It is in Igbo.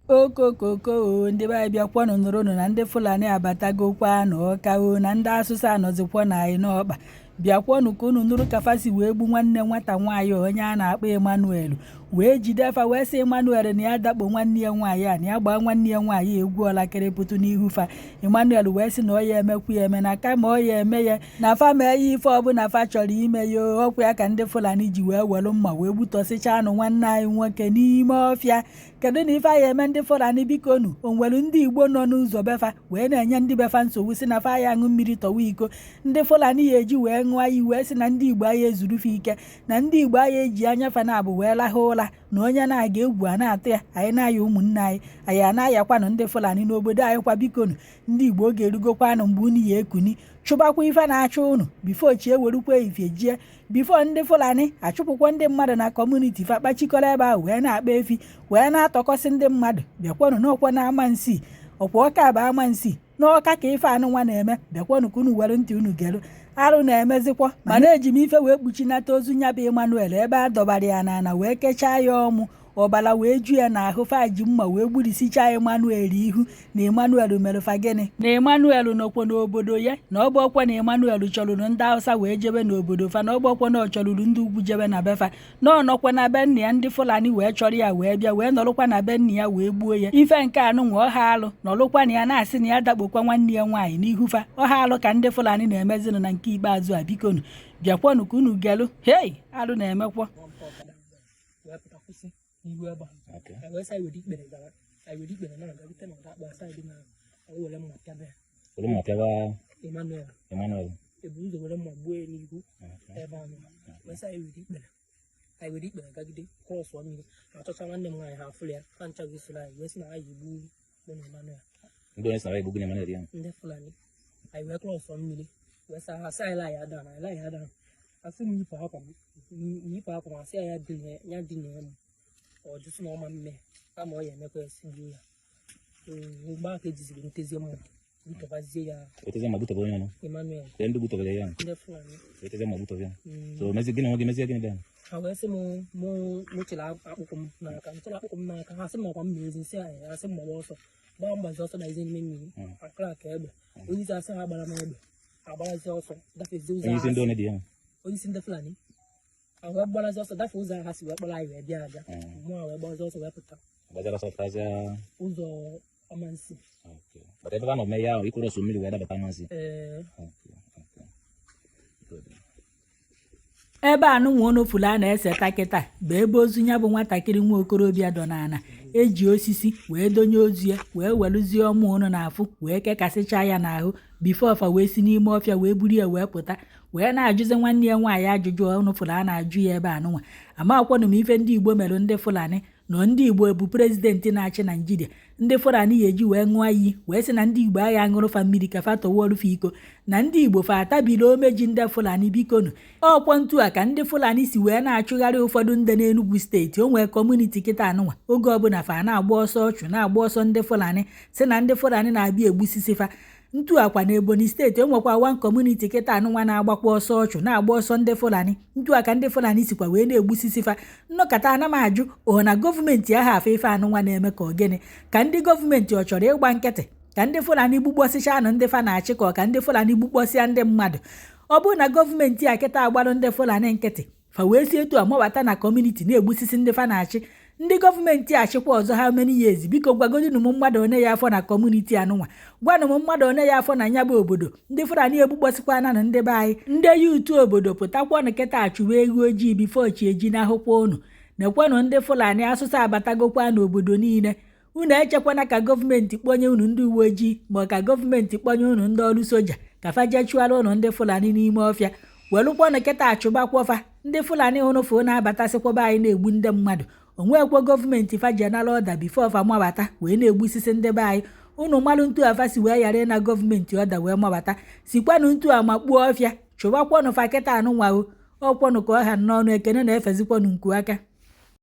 Okokoko o, ndị be anyị, bịakwanụ nụrụnụ na ndị Fulani abatagokwa n'Ọka o, na ndị asụsụ anọzikwa na anyị n'ọkpa. Bịakwanụ ka unu nụrụ ka fa si wee gbu nwanne nwata nwaanyị onye a na-akpọ Emmanuel, wee jide fa, wee sị Emmanuel na ya dakpo nwanne ya nwaanyị a, na ya gbaa nwanne ya nwaanyị egwu ọlakịrịpụtụ n'ihu fa. Emmanuel wee sị na ọ ya emekwu ya eme, na kama ọ ya eme ya, na fa mee ya ife ọbụla fa chọrọ ime ya. Ọkwa ya ka ndị Fulani ji wee welu mma wee gbutọsịcha anụ nwanne anyị nwoke n'ime ọfịa. Kedu na ife anyị eme ndị Fulani? Bikonu, o nwere ndị Igbo nọ n'ụzọ befa wee na-enye ndị befa nsogbu, si na fa ya aṅụ mmiri tọwa iko. Ndị Fulani ya eji wee ṅụọ iyi, wee sị na ndị Igbo agha ezurufe ike, na ndị Igbo agha eji anya fa na-abụ wee lahụ ụla, na onye na-aga egwu a na-atụ ya. Anyị na-aya ụmụnne anyị, anyị a na-ayakwanụ ndị Fulani n'obodo anyị kwa. Bikonu, ndị Igbo, oge erugokwanụ mgbe unu ya ekuni chụbakwa ife na-achụ unu before chi ewerukwa ifie jie, before ndị Fulani achụpụkwa ndị mmadụ na community fa kpachikọrọ ebe ahụ wee na-akpa efi, wee na-atọkọsị ndị mmadụ. Bịakwanụ n'ọkwa na Amansi, ọkwa Ọka bụ Amansi n'Ọka ka ife anụnwa na-eme. Bịakwanụ ka unu were ntị unu gelu arụ na-emezikwa. Mana eji m ife wee kpuchinata ozu nya bụ Emmanuel ebe a dọbara ya n'ala, wee kechaa ya ọmụ, ọbara wee ju ya n'ahụ. Fa ji mma wee gburisicha Emmanuel ihu. Na Emmanuel mere fa gịnị? Na Emmanuel nọkwa n'obodo ya, na ọ bụ ọkwa na Emmanuel chọrụrụ ndị Hausa wee jebe n'obodo fa, na ọ bụ ọkwa na ọ chọrụrụ ndị ugwu jebe na befa, na ọ nọkwa na be nna ya. Ndị Fulani wee chọrọ ya wee bịa, wee nọrụkwa na be nna ya wee gbuo ya. Ife nke anụnwa ọha alụ, nọrụkwa na ya na-asị na ya dakpokwa nwanne ya nwaanyị n'ihu fa. Ọha alụ ka ndị Fulani na-emezinụ na nke ikpeazụ a. Bikonu, bịakwanụ ka unu gelu. Hei, alụ na-emekwa. Wee pụta kwụsị n'ihu ebe a. Anyị wee sị anyị were ikpere gawa. Anyị were ikpere na-aga rute na ọda akpọ side na anyị were mma pịaba ya. Were mma pịawa? Emmanuel. Emmanuel. Ebu ụzọ were mma gbuo ya n'ihu ebe ahụ. Wee sị anyị were ikpere, anyị were ikpere gagide crossụọ mmiri, achọcha nwanne m nwaanyị, ha afụrụ ya. Ha ncha wee soro anyị wee sị na anyị egbu mụ na Emmanuel. Ndị onye sara egbu gị na Emmanuel ya? Ndị Fulani. Anyị wee crossụọ mmiri, wee sị ha, sị anyị lie ya down, anyị lie ya down. Asị m yipụ akwa m, yipụ akwa m. Asị ya ya dina ya, dina m. Ọ jụ sị na ọma mme, kama ọ ya emekwa ya si gbuo ya. Mgbe aka ejiziri ntezie mma gbutọbazie ya. Weteze ma gbutọba onye ọnụ? Emmanuel. Kee ndị gbutọbara ya? Ndị Fulani. Weteze ma gbutọba ya. So mezi gịnị nwe gị, mezie gịnị bịa? Ha wee sị m mụ chịrị akpụkpọ m n'aka, m chịrị akpụkpọ m n'aka. Ha sị m ọkwa m ma ezi nsị anyị. Ha sị m gbaba ọsọ, gbaa mgbazi ọsọ na ezi n'ime mmiri. Akara aka egbe, onye isi asị ha gbara m egbe, agbarazi ọsọ gafezie ụzọ. Onye isi ndị ha one dị ya? Onye isi ndị Fulani. Ha wee gbarazi ọsọ gafee ụzọ ahụ ha si wee kpọrọ anyị wee bịa abịa. Mụ a wee gbarazi ọsọ wee pụta. Gbazara ọsọ pụtazịa? Ụzọ Amansi. Okay. But ebe a nọ mee ya ahụ, ịkwụrụ ọsọ mmiri wee dabata Amansi? Ee. Okay. Good. Ebe a nụnwa unu fụlụ a na-eseta kịta bụ ebe ozu ya bụ nwatakịrị nwa okorobịa dọ n'ala. Eji osisi wee donye ozu ya, wee welụzie ọmụ unu na-afụ wee kekasịcha ya n'ahụ before fa wee si n'ime ọfịa wee buru ya wee pụta, wee na-ajụzi nwanne ya nwaanyị ajụjụ ọnụ fụrụ a na-ajụ ya ebe anụnwa. Amakwanụ m ife ndị Igbo merụ ndị Fulani na ndị Igbo bụ president na-achị Naijiria. Ndị Fulani ya eji wee ṅụọ iyi, wee sị na ndị Igbo agha aṅụrụ fa mmiri ka fa tọwọrụ fa iko, na ndị Igbo fa atabiri omeji ndị Fulani. Bikonu, ọkwọ ntu a ka ndị Fulani si wee na-achụgharị ụfọdụ ndị n'Enugu Steeti. O nwee community kịta anụnwa, oge ọbụla fa na-agba ọsọ ọchụ, na-agba ọsọ ndị Fulani, si na ndị Fulani na-abịa egbusisi fa. Ntu akwa na Ebonyi Steeti, o nwekwa one community kịta anụnwa na-agbakwa ọsọ ọchụ, na-agba ọsọ ndị Fulani. Ntu a ka ndị Fulani sikwa wee na-egbusisi fa. Nnọkọta ana m ajụ ọ na gọọmenti ahụ afọ ife anụnwa na-eme ka ọ gịnị? Ka ndị gọọmenti ọ chọrọ ịgba nkịtị ka ndị Fulani gbukpọsịchanụ ndị fa na-achị, ka ọ ka ndị Fulani gbukpọsịa ndị mmadụ? Ọ bụrụ na gọọmenti a kịta agbarụ ndị Fulani nkịtị, fa wee si etu a mabata na community na-egbusisi ndị fa na-achị, ndị gọọmenti achịkwa ọzọ ha many years? Biko gwagodinu m mmadụ one ya afọ na community anụnwa. Gwanụ m mmadụ one ya afọ na ya bụ obodo ndị Fulani egbukpọsịkwananụ ndị be anyị. Ndị youth obodo, pụtakwanụ kịta achụwa ewu ojii before chi eji n'ahụkwa unu. Nekwenụ ndị Fulani asụsụ abatagokwa n'obodo niile. Unu echekwana ka gọọmenti kpọnye unu ndị uwe ojii, ma ọ ka gọọmenti kpọnye unu ndị ọrụ soja ka fa jee chụara unu ndị Fulani n'ime ọfịa. Welụkwanụ kịta achụbakwọfa ndị Fulani hụrụ fụ na-abatasịkwaba anyị na-egbu ndị mmadụ. Onwekwe gọọmenti fa ji anara order before fa mabata wee na-egbusisi ndị be anyị. Unu malụ ntu afa si wee ghara ịna gọọmenti order wee mabata, sikwanụ ntu a makpuo ọfịa, chụbakwanụ fa kịta anụnwa o. Ọkwanụ ka ọ ha n'ọnụ. Ekene na-efezikwanụ nku aka.